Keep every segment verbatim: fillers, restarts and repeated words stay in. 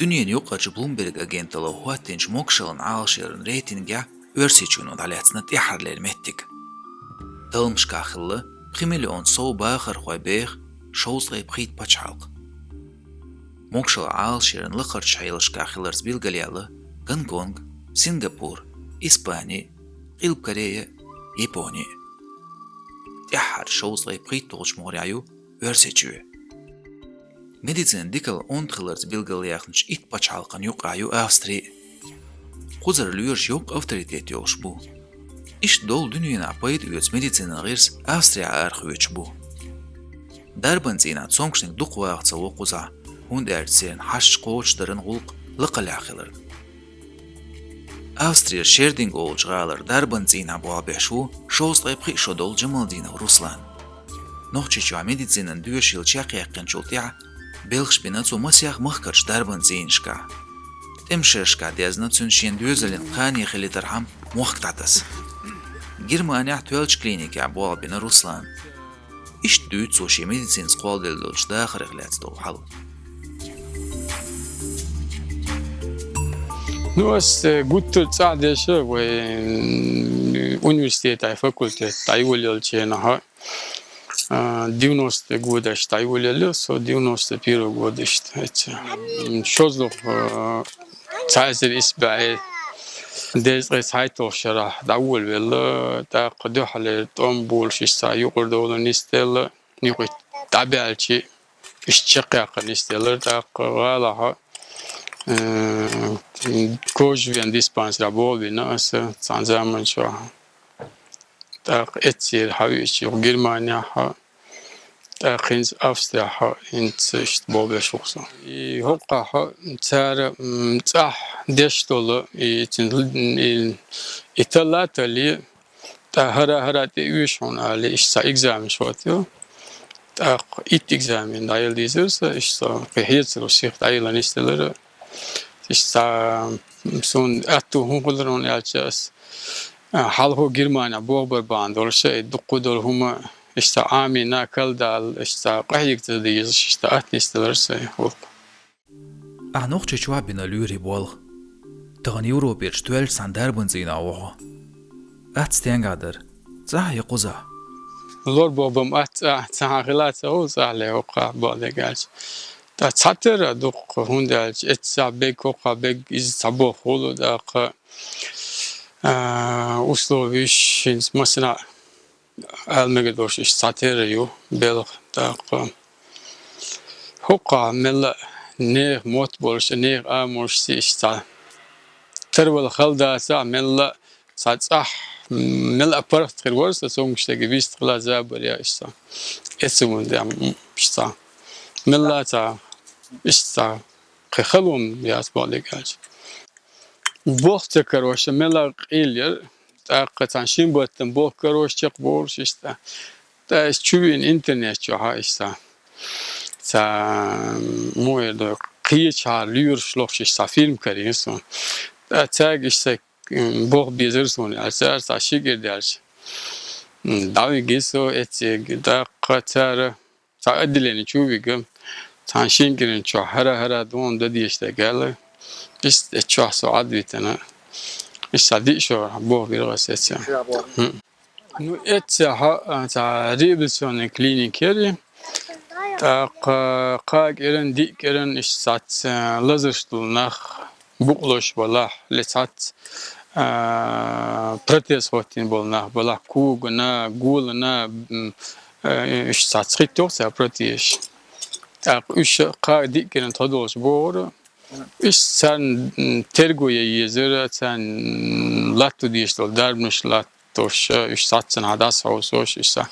Дуьненан юкъарчу Bloomberg агенталло хӀоттийначу могашаллин Ӏалашъяран рейтингехь Оьрсийчоьно дӀалаьцна тӀаьххьарлера меттиг. Талламашкахь хилла пхи миллион сов бахархой беха шовзткъе пхийтта пачхьалкх. Могашаллин Ӏалашъяран лакхарчу хьелашкахь хиларца билгалъяьлла Гонконг, Сингапур, Испани, Къилба Корея, Япони. ТӀаьххьара шовзткъе пхийтталгӀачу могӀарехь ю Оьрсийчоь. Медицинан дикалла онда хиларца билгалъяьхначу итт пачхьалкхан юкъахь ю Австри. Кхузара лоьраш йоккха авторитет йолуш бу. Иштта долу дуьненахь пайда оьцу медицинан гӀирс Австрехь арахоьцуш бу. Дарбан цӀийнахь цомгушниг дукха ваха ца во кхузахь, хӀунда аьлча церан хьашташ кхочушдаран гӀуллакх лакхаллехь хиларна. Австрера Шердинг олучу гӀалара дарбан цӀийнахь болх беш ву шовзткъе пхиъ шо долу Джамалдинов Руслан. Нохчийчохь медицинан доьшийла чекхъяьккхинчул тӀаьхьа белхаш бина цо масех махкарчу дарбан цӀийнашкахь. ТӀеман шерашкахь дезна цуьнан шен доьзална кхане хилийтархьама мохк дӀатаса. Германехь тоьллачу клиникехь болх бина Руслана. Иштта дуьйцу цо шен медицинца кхолладелла долчу дахарх лаьцна долу хьал. Ну, ас, э, гуттар а цӀахь деш вай, м, университетехь факультет дӀайолаеллачу хенахь, а, девяностые годаш дӀайолаелла, со девяносто первый годаш. М, шозлагӀа, а, цхьа эзар исс бӀе дезткъе цхьайтталгӀачу шарахь дӀаволавелла, тӀаккха дуьххьалера тӀом болуш иштта юкъара довла нисделла, юкъа дӀабаьлча, иштта чекхъяккха нисделира, тӀаккха гӀалахь, э, кожевенный диспансерехь болх бина аса цхьана заманчохь. ТӀаккха эццера хьавеъча юха Германехь, тӀаккха хӀинца Австрехь, хӀинца иштта болх беш ву со. И хӀокхахь цара, м, цӀахь деш долу, и цуьнан, и, и талла а талле, тӀаккха хӀара-хӀара тӀе оьшу хьуна аьлла, иштта цхьа экзаменаш хӀоттайо. ТӀаккха итт экзамен дӀаяла дийзира сан, иштта кхин хьецаро сиха дӀаяла нисделира. Иштта цхьа суна аьтту хӀун хилира хьуна аьлча, ас, а, хьалхо Германехь болх бар бахьана долуш, и дуккха долу хӀума, иштта Ӏамийна, калдала, иштта къахьега ца дезаш, иштта атта нисделира сан гӀуллакх. Ахь Нохчийчохь бина лоьрийн болх. Тахана Европерчу тоьллачу цхьана дарбан цӀийнахь ву хьо. Атта стенгахь дара, цӀахь я кхузахь? Лор боху бан атта цӀахь, цхьа хила а ца хуьлу, цӀахь ле хӀокхахь боху дерг аьлча. ТӀаккха цхьатера дуккха, хӀунда аьлча эццахь бег, хӀокхахь бег, иза цхьа боху хуьлу, тӀаккха, а, условиш хӀинца массанхьа ала мегар долуш иштта цхьатера ю, белхан, тӀаккха. ХӀокхахь мелла а нехан мотт болуш, нехан амалш ца иштта цхьа. Тарвала хала дацахь, мелла а цхьа цӀахь, мелла а паргӀат хир вара сан цомгуш дерг вистхила забар я иштта. Эцу мун дем, м, иштта. Мелла а цхьа, иштта. Кхин халон яц боху дерг аьлча. Болх ца карош, мелла а къийла яра. ТӀаккха цхьана шина баттана болх карош чекхболуш иштта. ТӀаккха иза чу веана интернет чохь а иштта. Цхьа, муха эр ду, кхечахьара лоьраш лохуш иштта цхьа фильм карийна суна. ТӀаккха цаьрга иштта, м, болх безара суна аьлла, цара цхьа ши кӀира даьлча. М, дӀавигира со эццега, тӀаккха цара цхьа отделени чу а вига, цхьана шина кӀиран чохь хӀара-хӀара дуьйна дан дезаш дерг аьлла, иштта эцу чохь со Ӏад витина, иштта цхьа диъ шо болх бира аса эццехь. ХӀм. Ну, эццехь, а, цхьа реабилитационный клиника яра, тӀаккха кхаа кӀиран, диъ кӀиран иштта цхьацца лазарш долу нах, букъ лозуш балахь, ле цхьацца, а, протез хӀоттийна болу нах балахь, когана, голана, м, а, уьш цхьацца хӀиттайо цара протезаш. ТӀаккха уьш кхаа диъ кӀиран тхо долуш бохура. Уьш царна, м, терго ян езара, царна, м, латто дезаш долу дарбанаш латтош, уьш цхьаццанхьа дӀасахьовсош, уьш цхьа,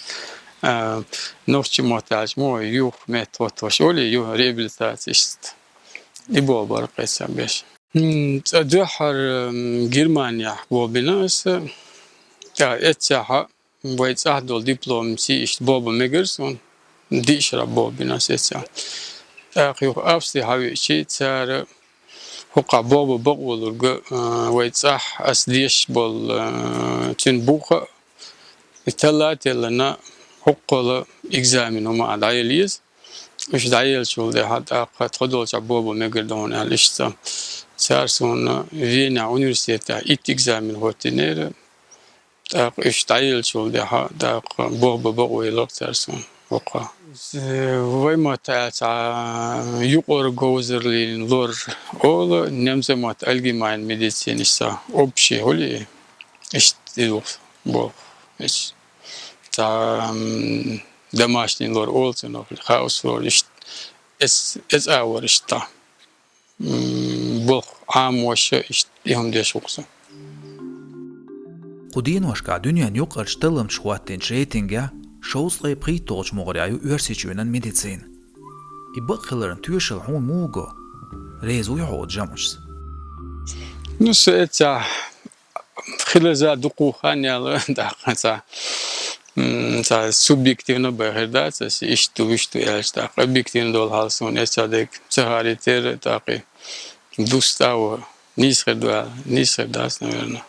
а, нохчийн мотт аьлча, мо юха метта хӀоттош, олий, юха реабилитаци иштта. И болх бара кхин цхьа беш. М, цкъа дуьххьара, м, Германехь болх бина аса. ТӀаккха эццехь вай цӀахь долу дипломций иштта болх бан мегара суна. Диъ шарахь болх бина аса эццехь. ТӀаккха юха Австри хьавеъча, цара хӀокхахь болх бан бакъо лург, а, вай цӀахь аса дезаш болу, а, цуьнан бух а, и талла а теллина, хӀокхул экзамен хӀума а дӀаяла еза. Уьш дӀаеллачул тӀехьа тӀаккха тхо долчохь болх бан мегар ду хьуна аьлла иштта. Цара суна Венехь университетехь итт экзамен хӀоттийнера. ТӀаккха уьш дӀаеллачул тӀехьа тӀаккха болх бан бакъо елира цара суна хӀокху. Вай матта аьлча, юкъара говзарлийн лор олу, немцойн матта allgemeine Medizin, иштта общий хуьлий, иштта и ду болх. Иштта цхьа, м, домашний лор олу цунах, хаус лор, иштта эц-, эцӀа вара иштта. М, болх Ӏамош иштта и хӀума деш ву-кх со. Кху деношкахь дуьненан юкъарчу талламчаша хӀоттийначу рейтингехь шовзткъе пхийтталгӀачу могӀарехь ю Оьрсийчоьнан медицина. И бакъ хиларна тоьшалла хьуна муха го? Реза вуй хьо оцу жамӀашца? Ну, со эццахь хиларза дукха хан яла, тӀаккха цхьа, м, цхьа субъективно бен хир дац аса, иштта ду, вуьшта ду аьлча, тӀаккха объективно долу хьал суна эццахь дерг ца хааритира, тӀаккха и дуста а ву, нийса хир ду аьлла, нийса хир дац, наверное.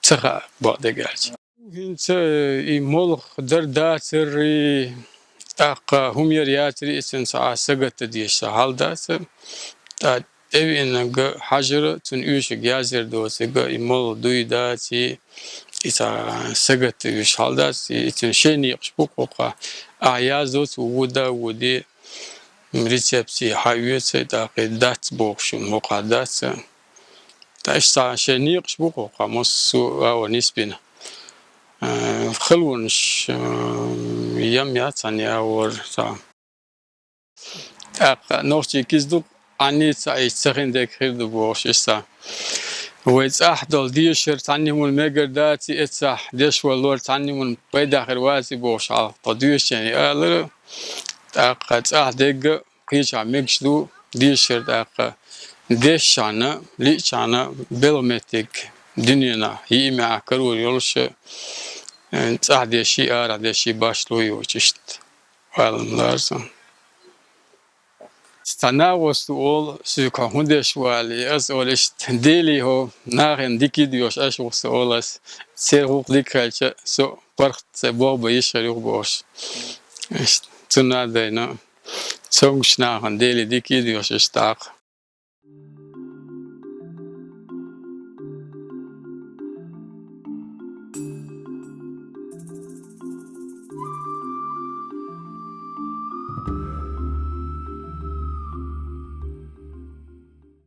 Ца хаьа бакъдерг аьлча. ХӀинца и молха дар дацарий, тӀаккха хӀума яр яцарий, и цуьнан цхьа сагатта дезаш цхьа хьал дац. ТӀа тӀевеанарг хьажара, цунна оьшург язъяр доцург, и молла дуй даций, и цхьа сагатта вуьш хьал дац, и цуьнан шен некъаш бу-кх хӀокху. Ахьа яздо цо ву да, ву де, рецепций хьаоьцу, тӀаккха и дац бохуш хӀума хӀокхахь дац. Ткъа иштта цхьа шен некъаш бу-кх хӀокхахь, массо а агӀор нисбина. Э, халонаш, э, ям яц цхьана агӀор цхьа. ТӀаккха нохчий киза ду, Ӏанний ца Ӏийча ца хин дерг хир ду бохуш иштта. Вай цӀахь долу дешар цхьанна хӀуманна мегар даций, эццахь деш валлор цхьанна хӀуманна пайда хир ваций бохуш хьал тхо доьшучарна алара. ТӀаккха цӀахь дерг а кхечахь мегаш ду, дешар тӀаккха дешчахьана, лиъчахьана, белхан меттиг дуьненахь йиъ мегаш карор йолуш, э, цӀахь деши, арахь деши башхало йоцуш иштта. Валам ларза. Цхьа нагӀост ву олу, соьга хьо хӀун деш ву аьлла, ас олу иштта, Делий хӀо, нахана дика йида йош аша ву со олу ас, церан гӀуллакх дика хилча, со паргӀат цӀе болх бан йиш хир ю бохуш. Иштта, цунна а дайна, цомгуш нахана Делий дика йида йош иштта тӀаккха.